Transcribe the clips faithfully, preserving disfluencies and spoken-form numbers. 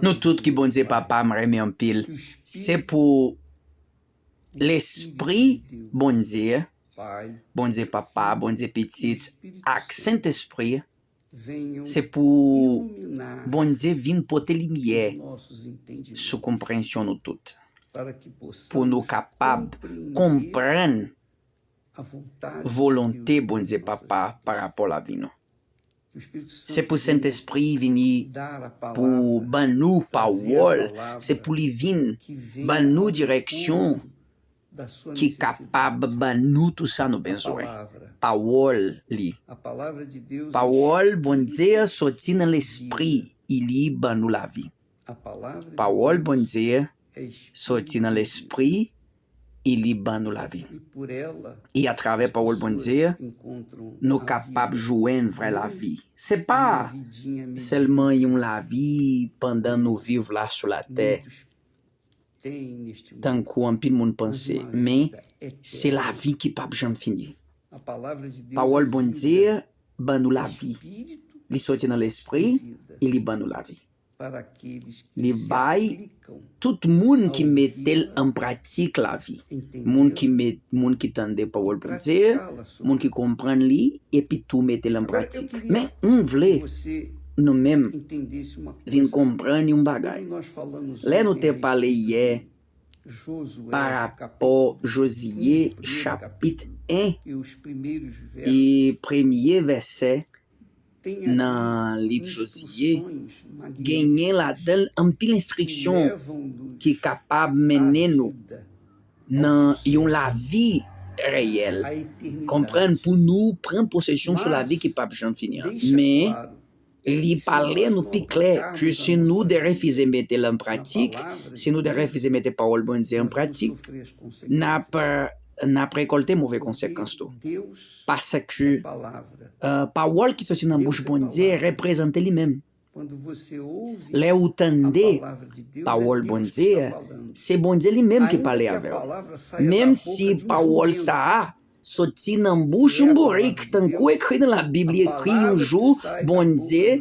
Nou tout ki Bondye Papa m renmen anpil. Se pou Lespri Bondye, Bondye Papa, Bondye Pitit, ak Sentespri, se pou Bondye vin pote limyè sou konpreyansyon nou tout, pou nou kapab konprann volonte Bondye Papa pa rapò lavi nou. Se pou Sentespri vini pou ban nou pawòl, se pou li vin ban nou direksyon ki kapab ban nou tou sa nou bezwen. Pawòl li. Pawòl Bondye a soti nan Lespri, e li ban nou lavi. Pawòl Bondye soti nan Lespri, e li ban nou lavi. E atravè pawòl Bondye, nou kapab jwenn vrè lavi. Se pa sèlman yon lavi pandan nou viv la sou latè, tankou anpil moun panse, men se lavi ki p ap janm fini. Pawòl Bondye ban nou lavi. Li soti nan Lespri, e li ban nou lavi. Li bay tout moun ki mete l an pratik lavi. Moun ki met, moun ki tande pawòl Bondye, moun ki konprann li, epi tou mete l an pratik. Men, m vle nou menm vin konprann yon bagay. Lè nou te pale yè pa rapò Jozye chapit en e premye vèsè nan liv Jozye, genyen ladan l anpil enstriksyon ki kapab mennen nou nan yon lavi reyèl. Konprann pou nou pran posesyon sou lavi ki p ap janm fini an. Men, li pale nou pi klè ke si nou derefize mete l an pratik, si nou derefize mete pawòl Bondye an pratik, n ap, n ap rekòlte move konsekans tou. Paske, eh, pawòl ki soti nan bouch Bondye reprezante li menm. Lè ou tande pawòl Bondye, se Bondye li menm ki pale avè w. Menm si pawòl sa a soti nan bouch yon bourik, tankou ekri nan Labib, li ekri yon jou, Bondye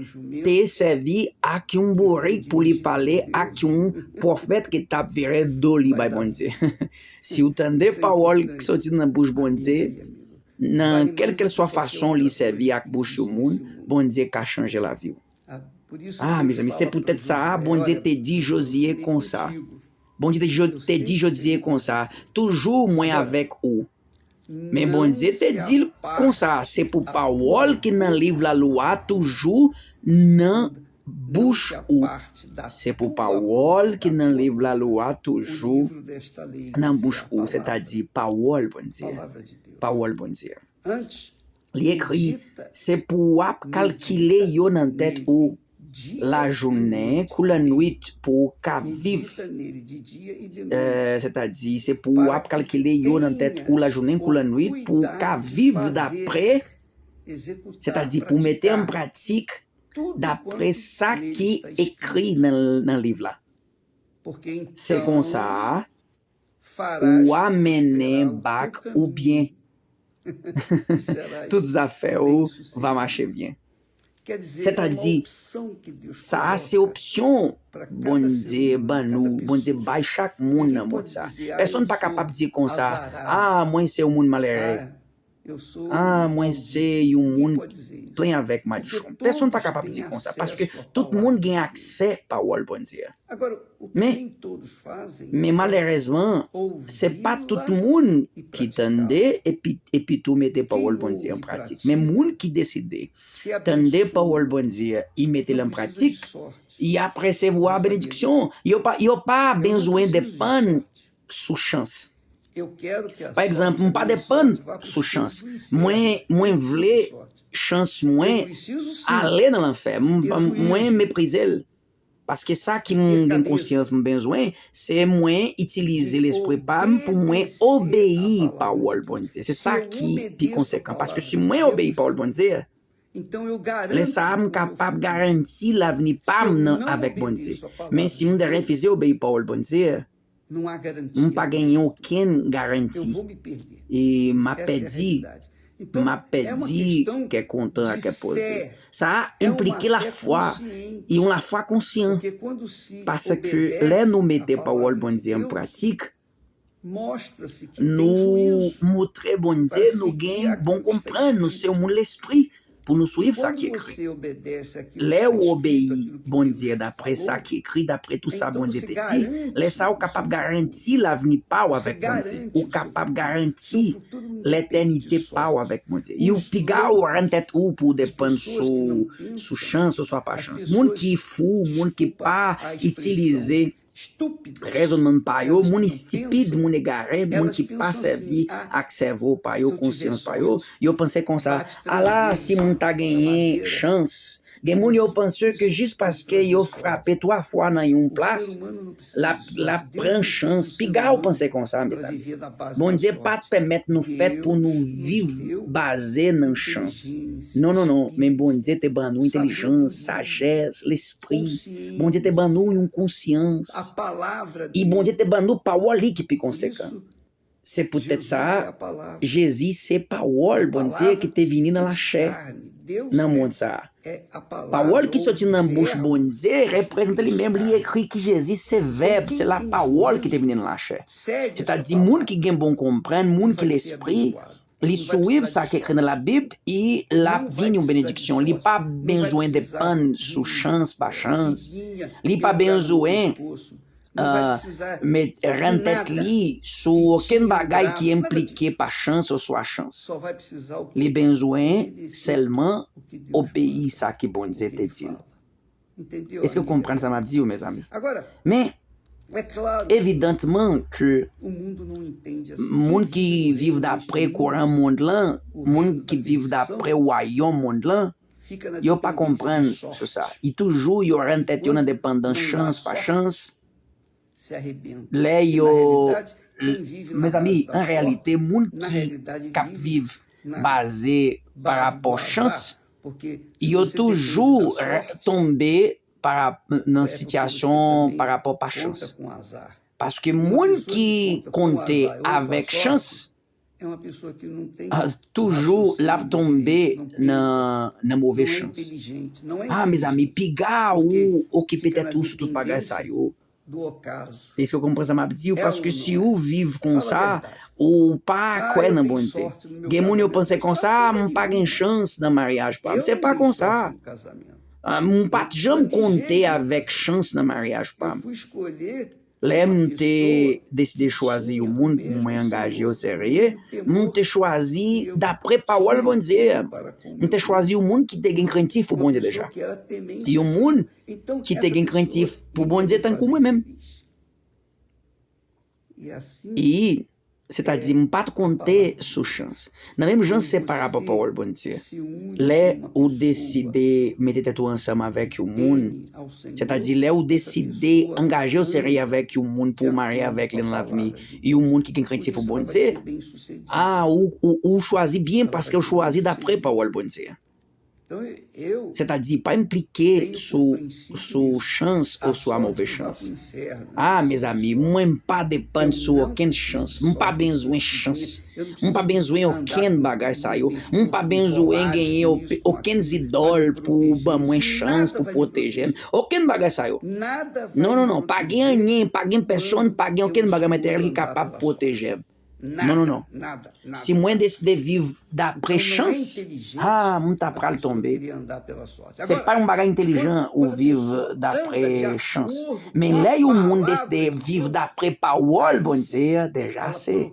te sèvi ak yon bourik pou li pale ak yon pwofèt ki t ap vire do li bay Bondye. Si w tande pawòl ki soti nan bouch Bondye, nan kèlkeswa fason li sèvi ak bouch yon moun, Bondye ka chanje lavi w. Ah, mezanmi, se poutèt sa a, Bondye te di Jozye konsa. Bondye te, Jo- te di Jozye konsa, toujou mwen avèk ou. Men Bondye te di l konsa, se pou pawòl ki nan liv lalwa toujou nan bouch ou. Se pou pawòl ki nan liv lalwa toujou nan bouch ou, sètadi pawòl Bondye. Pawòl Bondye. Li ekri, se pou w ap kalkile yo nan tèt ou lajounen kou lannwit pou w ka viv. Eh, sètadi, se pou w ap kalkile yo nan tèt ou lajounen kou lannwit pou w ka viv dapre, sètadi pou w mete an pratik dapre sa ki ekri nan, nan liv la. Se konsa, ou a mennen bak ou byen. Tout zafè ou va mache byen. Sètadi, sa a se opsyon Bondye ban nou, Bondye bay chak moun nan mond sa. Pèsonn pa kapab di konsa, ah, mwen se yon moun malere. Ah, mwen se yon moun plen avèk madichon. Pèsonn pa kapab di konsa, paske tout moun gen aksè pawòl Bondye a. Men, men malerezman, se pa tout moun ki tande epi, epi tou mete pawòl Bondye an pratik. Men moun ki deside tande pawòl Bondye a, y mete l an pratik, y ap resevwa benediksyon. Yo pa, yo pa bezwen depann sou chans. Pa egzanp, m pa depann sou chans. Mwen, mwen vle chans mwen ale nan lanfè. M, mwen meprize l. Paske sa ki m gen konsyans m bezwen, se mwen itilize lespri pa m pou mwen obeyi pawòl Bondye. Se sa ki pi konsekan. Paske si mwen obeyi pawòl Bondye, lè sa a m kapab garanti lavni pa m nan avèk Bondye. Men si m refize obeyi pawòl Bondye, m pa genyen okenn garanti. E m ap pèdi. m ap pèdi kè kontan ak kè poze. Sa a enplike lafwa, e yon lafwa konsyan. Paske lè nou mete pawòl Bondye an pratik, nou montre Bondye nou gen bon konprann, nou se yon moun lespri pou nou swiv sa ki ekri. Lè w obeyi Bondye dapre sa ki ekri, dapre tou sa Bondye te di, lè sa a ou kapab garanti lavni pa w avèk Bondye. Ou kapab garanti letènite pa w avèk Bondye. Yo piga ou rann tèt ou pou w depann sou, sou chans oswa pa chans. Moun ki fou, moun ki pa itilize rezònman pa yo, moun estipid, moun egare, moun ki pa sèvi ak sèvo pa yo, konsyans pa yo, yo panse konsa, ala si moun ta genyen chans. Gen moun yo panse ke jis paske yo frape twa fwa nan yon plas, l ap, l ap pran chans. Piga ou panse konsa, mezanmi. Bondye pa t pèmèt nou fèt pou nou viv baze nan chans. Non, non, non. Men Bondye te ban nou entèlijans, sajès, lespri. Bondye te ban nou yon konsyans. E Bondye te ban nou pawòl li ki pi konsekan. Se poutèt sa a, Jezi se pawòl Bondye ki te vini nan lachè, nan mond sa a. Pawòl ki soti nan bouch Bondye reprezante li menm, li ekri ki Jezi se Vèb, se lapawòl ki te vini nan lachè. Sètadi, moun ki gen bon konprann, moun ki lespri, li swiv sa ki ekri nan Labib, e l ap vin yon benediksyon. Li pa bezwen depann sou chans pa chans. Li pa bezwen ah, met, rann tèt li sou okenn bagay ki enplike pa chans oswa chans. Li bezwen sèlman obeyi sa ke Bondye te di l. Èske w konprann sa m ap di w, mezanmi? Men, evidantman ke moun ki viv dapre kouran mond lan, moun ki viv dapre wayòm mond lan, yo pa konprann sou sa. Yo toujou, yo rann tèt yo nan depandans chans pa chans. Lè yo, mezanmi, an reyalite, moun ki k ap viv baze pa rapò chans, yo toujou re-, tonbe pa rap-, nan sitiyasyon pa rapò pa chans. Paske moun ki konte avèk chans, ah, toujou l ap tonbe nan, nan move chans. Ah, mezanmi, piga ou okipe tèt ou sou tout bagay sa yo. Èske w konprann sa m ap di w? Paske si ou viv konsa, ou pa kwè nan Bondye. Gen moun yo panse konsa, "M pa gen chans nan maryaj pa m." Se pa konsa. Ah, m pa t janm konte avèk chans nan maryaj pa m. Lè m te deside chwazi yon moun pou mwen angaje o serye, m te chwazi dapre pawòl Bondye a. M te chwazi yon moun ki te gen krentif pou Bondye deja. Yon moun ki te gen krentif pou Bondye tankou mwen menm. E Sètadi, m pa t konte sou chans. Nan menm jan, se pa rapò pawòl Bondye. Lè ou deside mete tèt ou ansanm avèk yon moun, sètadi, lè ou deside angaje w serye avèk yon moun pou w marye avèk li nan lavni, yon moun ki gen krentif pou Bondye, a, ou, ou, ou chwazi byen paske w chwazi dapre pawòl Bondye. Sètadi, pa enplike sou, sou chans oswa move chans. A, mezanmi, mwen m pa depann sou okenn chans. M pa bezwen chans. M pa bezwen okenn bagay sa yo. M pa bezwen genyen op-, okenn zidòl pou ban mwen chans, pou pwoteje m. Okenn bagay sa yo. Non, non, non. Pa gen anyen, pa gen pèsonn, pa gen okenn bagay materyèl ki kapab pwoteje m. Non, non, non. Si mwen deside viv dapre chans, a, m ta pral tonbe. Se pa yon bagay entèlijan ou viv dapre chans. Men lè yon moun deside viv dapre pawòl Bondye a, deja se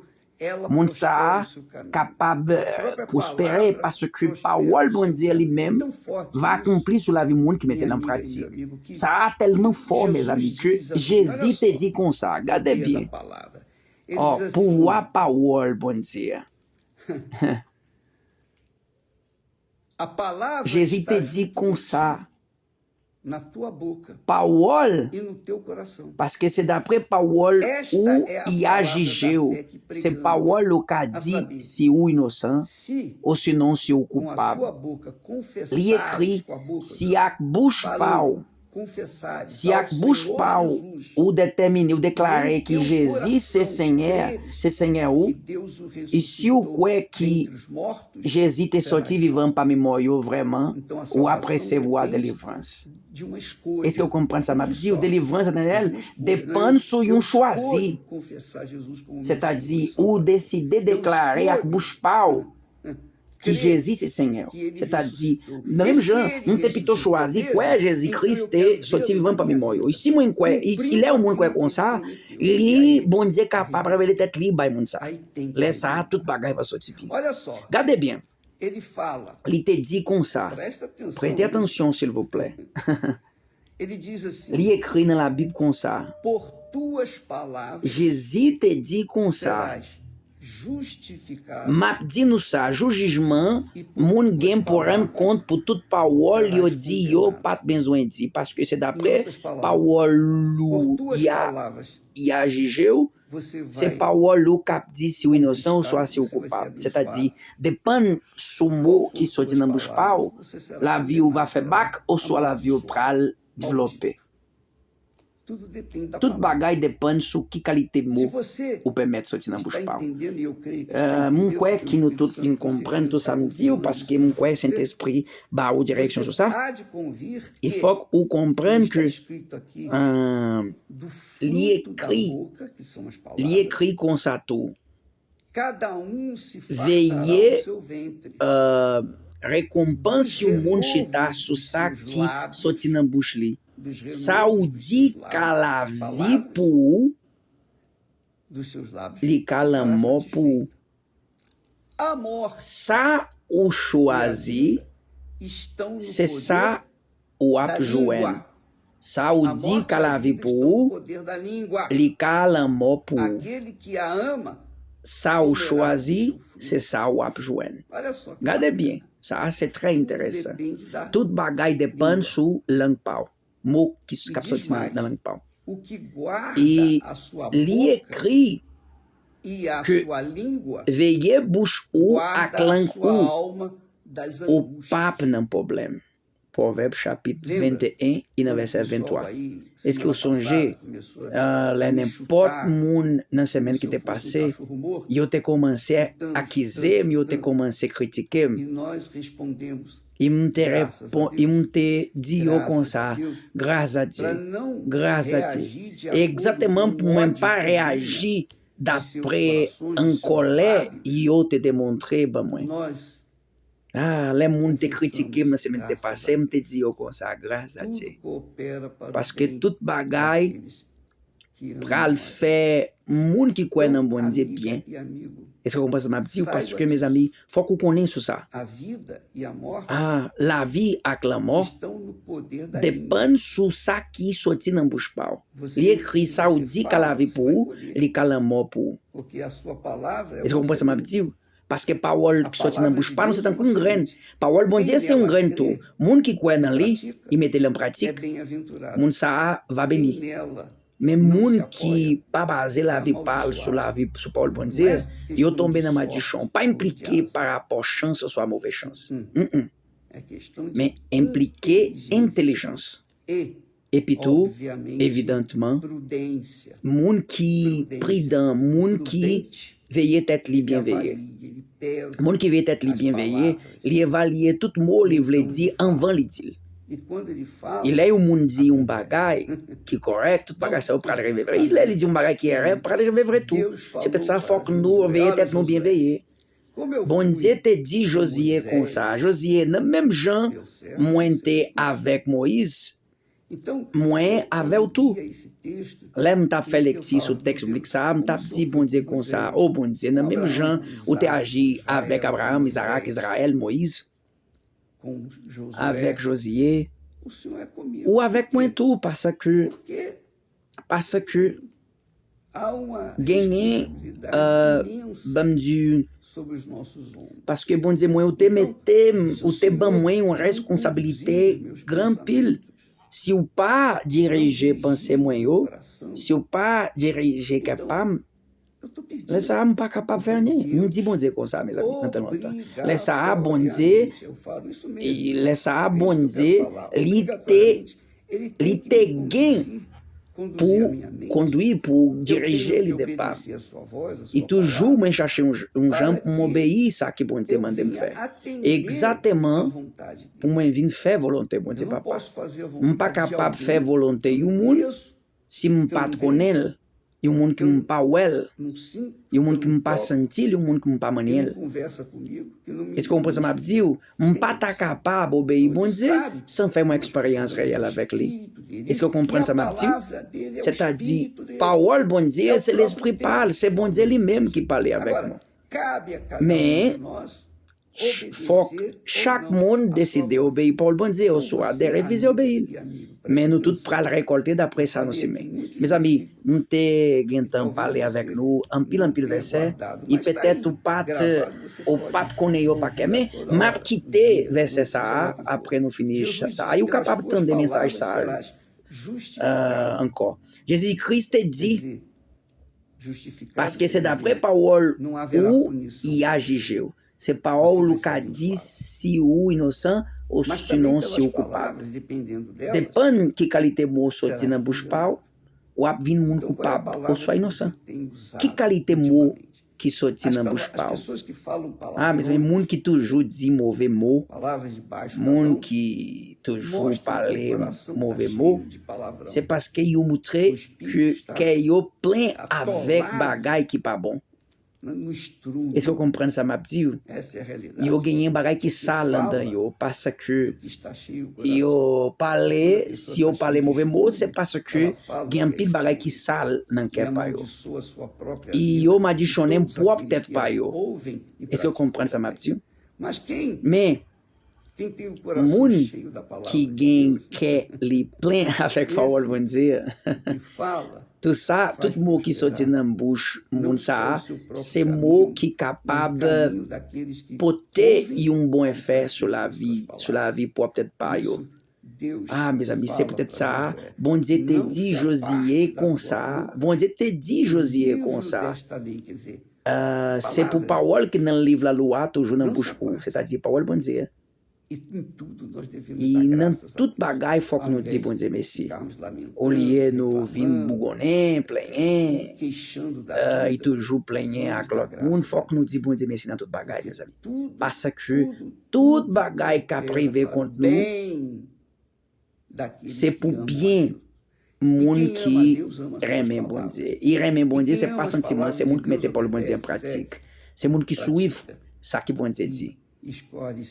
moun sa a kapab, eh, pwospere paske pawòl Bondye li menm va akonpli sou lavi moun ki mete l an pratik. Sa a tèlman fò, mezanmi, ke Jezi te di konsa, gade byen. Ò, pouvwa pawòl Bondye a. Jezi te di konsa, pawòl, paske se dapre pawòl ou y a jije w, se pawòl ou ka di si ou inosan, osinon si ou koupab. Li ekri, si ak bouch pa w Si ak bouch pa w ou detèmine, ou deklare ki Jezi se Senyè, se Senyè ou, e si w kwè ki Jezi te sòti vivan pami mò yo vrèman, w ap resevwa delivrans. Èske w konprann sa m ap di w? Delivrans etènèl depann sou yon chwazi. Sètadi, ou deside deklare ak bouch pa w ki Jezi se Senyè w. Sètadi, nan menm jan, nou te pito chwazi kwè Jezi Kris te sòti vivan pami mò yo. Si mwen kwè, i- lè yon moun kwè konsa, li, Bondye kapab revele tèt li bay moun sa. Lè sa a, tout bagay va sòti byen. Gade byen, li te di konsa, prete atansyon, silvouplè. Li ekri nan Labib konsa, Jezi te di konsa, m ap di nou sa, jou jijman, moun gen pou rann kont pou tout pawòl yo di yo pa t bezwen di, paske se dapre pawòl ou y a, y a jije w, se pawòl ou k ap di si w inosan oswa si w koupab. Sètadi, depann sou mo ki soti nan bouch pa w, lavi w va fè bak oswa lavi w pral devlope. Tout bagay depann sou ki kalite mo ou pèmèt soti nan bouch pa w. Euh, m kwè ki nou tout vin konprann tout sa m di w, paske m kwè Sentespri ba ou direksyon sou sa. E fòk ou konprann ke, euh, li ekri, li ekri konsa tou. Veye, euh, rekonpans yon moun chita sou sa ki soti nan bouch li. Sa ou di ka lavi pou ou, li ka lanmò pou ou. Sa ou chwazi, se sa ou ap jwenn. Sa ou di ka lavi pou ou, li ka lanmò pou ou. Sa ou chwazi, se sa ou ap jwenn. Gade byen, sa a se trè enteresan. Tout bagay depann sou lang pa w, mo ki s- k ap soti nan, nan lang pa w. E li ekri ke veye bouch ou ak lang ou, ou p ap nan pwoblèm. Pwovèb chapit venteyen e nan vèsè venntwa. Èske w sonje, euh, lè nenpòt moun nan semèn ki te pase, yo te kòmanse akize m, yo te kòmanse kritike m? E m te repon, e m te di yo konsa, gras a Dye, gras a Dye. E egzakteman pou mwen pa reyaji dapre an kòlè yo te demontre ban mwen. Ah, lè moun te kritike m nan semèn te pase, m te di yo konsa, gras a Dye. Paske tout bagay pral fè moun ki kwè nan Bondye byen. Èske w konprann sa m ap di w? Paske, mezanmi, fòk ou konnen sou sa. Ah, lavi ak lanmò depann sou sa ki soti nan bouch pa w. Li ekri, sa ou di ka lavi pou ou, li ka lanmò pou ou. Èske w konprann sa m ap di w? Paske pawòl ki soti nan bouch pa nou se tankou yon grenn. Pawòl Bondye se yon grenn tou. Moun ki kwè nan li, ki mete l an pratik, moun sa a va beni. Men moun ki pa baze lavi pa l sou lavi, sou pawòl Bondye, yo tonbe nan madichon. Pa enplike pa rapò chans oswa move chans. Mm-mm. Men enplike entèlijans. Epitou, evidantman, moun ki pridan, moun ki veye tèt li byen veye. Moun ki veye tèt li byen veye, li evalye tout mo li vle di anvan li di l. E lè yon moun di yon bagay ki kòrèk, tout bagay sa yo pral rive vre. E lè li di yon bagay ki erè, pral rive vre tou. Se poutèt sa fòk nou veye tèt nou byen veye. Bondye te di Jozye konsa, Jozye, nan menm jan mwen te avèk Moyiz, mwen avè w tou. Lè m t ap fè lekti sou tèks biblik sa a, m t ap di Bondye konsa, o Bondye, nan menm jan ou te aji avèk Abraram, Izarak, Izrayèl, Moyiz, avèk Jozye, ou avèk mwen tou, paske, paske genyen, euh, ban m di, paske Bondye mwen, ou te mete m, ou te ban mwen yon reskonsablite gran pil. Si w pa dirije panse mwen yo, si w pa dirije kè pa m, lè sa a, m pa kapab fè anyen. M di Bondye konsa, mezanmi, nan tan lontan. Lè sa a, Bondye, e lè sa a, Bondye, li te Li te gen pou kondwi, pou dirije lide pa m. E toujou mwen chache yon, yon jan pou m obeyi sa ke Bondye mande m fè. Egzakteman pou mwen vin fè volonte Bondye Papa. M pa kapab fè volonte yon moun si m pa t konnen l, yon moun ki m pa wè l, yon moun ki m pa santi l, yon moun ki m pa manyen l. Èske w konprann sa m ap di w? M pa ta kapab obeyi Bondye san fè yon eksperyans reyèl avèk li. Èske w konprann sa m ap di w? Sètadi, pawòl Bondye, se Lespri pa l, se Bondye li menm ki pale avèk nou. Men, ch- fòk chak moun deside obeyi pawòl Bondye, oswa derefize obeyi l. Men nou tout pral rekòlte dapre sa nou simen. Mezanmi, nou te gentan pale avèk nou anpil, anpil vèsè, e petèt ou pa t, ou pa t konnen yo pa kè, men m ap kite vèsè sa a, apre nou fini sa a, e ou kapab tande mesaj sa a, euh, ankò. Jezi Kris te di, paske se dapre pawòl ou y a jije w. Se pawòl ou ka di si ou inosan, osinon si ou koupab. Depann ki kalite mo soti nan bouch pa w, w ap vin moun koupab oswa inosan. Ki kalite mo ki soti nan bouch pa w? Ah, mezanmi, moun ki toujou di move mo, moun ki toujou pale move mo, se paske yo moutre ke kè yo plen avèk bagay ki pa bon. Èske w konprann sa m ap di w? Yo genyen bagay ki sal anndan yo, paske yo pale, si yo pale move mo, se paske gen anpil bagay ki sal nan kè pa yo. E yo madichonnen pwòp tèt pa yo. Èske w konprann sa m ap di w? Men, moun ki gen kè li plen avèk pawòl Bondye, tout sa, tout mo ki soti nan bouch moun sa a, se mo ki kapab pote yon bon efè sou lavi, sou lavi pwòp tèt pa yo. Ah, mezanmi, se poutèt sa, Bondye te di Jozye konsa, Bondye te di Jozye konsa, euh, se pou pawòl ki nan liv lalwa toujou nan bouch ou, sètadi pawòl Bondye. E nan tout bagay, fòk nou di Bondye mèsi. Olye nou vin bougonnen, plenyen, euh, e toujou plenyen ak lòt moun, fòk nou di Bondye mèsi nan tout bagay, mezanmi. Paske tout bagay k ap rive kont nou, se pou byen moun ki renmen Bondye. E renmen Bondye, se pa santiman, se moun ki mete pawòl Bondye an pratik. Se moun ki swiv sa ki Bondye di.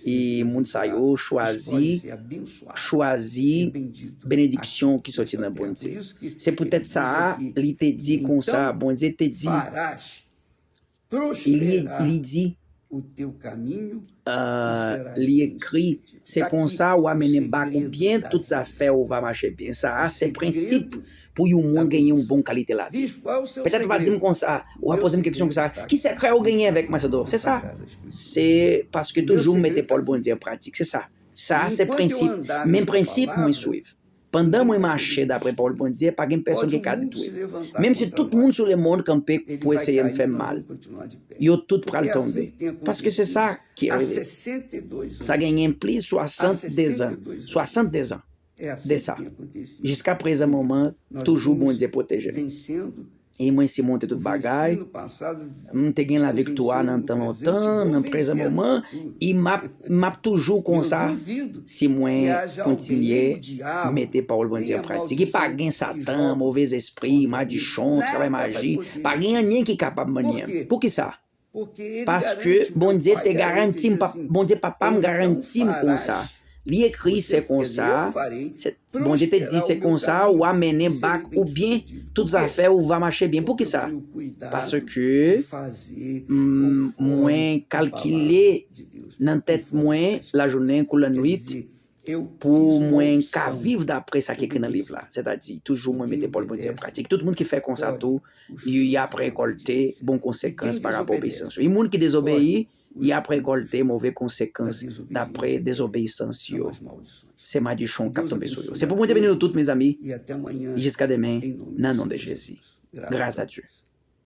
E moun sa yo chwazi, chwazi benediksyon ki soti nan Bondye. Se poutèt sa a, li te di konsa, Bondye te di, li, li di, euh, li ekri, se konsa w a mennen bak ou byen, tout zafè ou va mache byen. Sa a, se prensip pou yon moun gen yon bon kalite lavi. Petèt ou va di m konsa, ou va poze m keksyon konsa, ki sekrè ou genyen avèk Masadò? Se sa. Se paske toujou m mete pawòl Bondye an pratik. Se sa. Sa a se prensip. Men prensip mwen swiv. Pandan mwen mache dapre pawòl Bondye, pa gen pèsonn ki ka detwi m. Menm si tout moun sou lemonn kanpe pou eseye m fè m mal, yo tout pral tonbe. Paske se sa ki rive. Sa genyen plis swasannde zan. Swasannde zan de sa. Jiska prezan moman, toujou Bondye pwoteje m. E mwen simonte tout bagay. M te gen laviktwa nan tan lontan, nan prezan moman, e m ap, m ap toujou konsa si mwen kontinye mete pawòl Bondye an pratik. E pa gen Satan, movèzespri, madichon, travay maji, pa gen anyen ki kapab manyen m. Poukisa? Paske Bondye te garanti m, pap-, Bondye papa m garanti m konsa. Li ekri, se konsa, se, Bondye te di, se konsa w a mennen bak ou byen, tout zafè ou va mache byen. Poukisa? Paske, mm, mwen kalkile nan tèt mwen lajounen kou lannwit, pou mwen ka viv dapre sa ki ekri nan liv la. Sètadi, toujou mwen mete pawòl Bondye an pratik. Tout moun ki fè konsa tou, y, y ap rekòlte bon konsekans pa rapò obeyisans yo. E moun ki dezobeyi, y ap rekòlte move konsekans dapre dezobeyisans yo. Se madichon k ap tonbe sou yo. Se pou Bondye beni nou tout, mezanmi. Jiska demen, nan non de Jezi. Gras a Dye.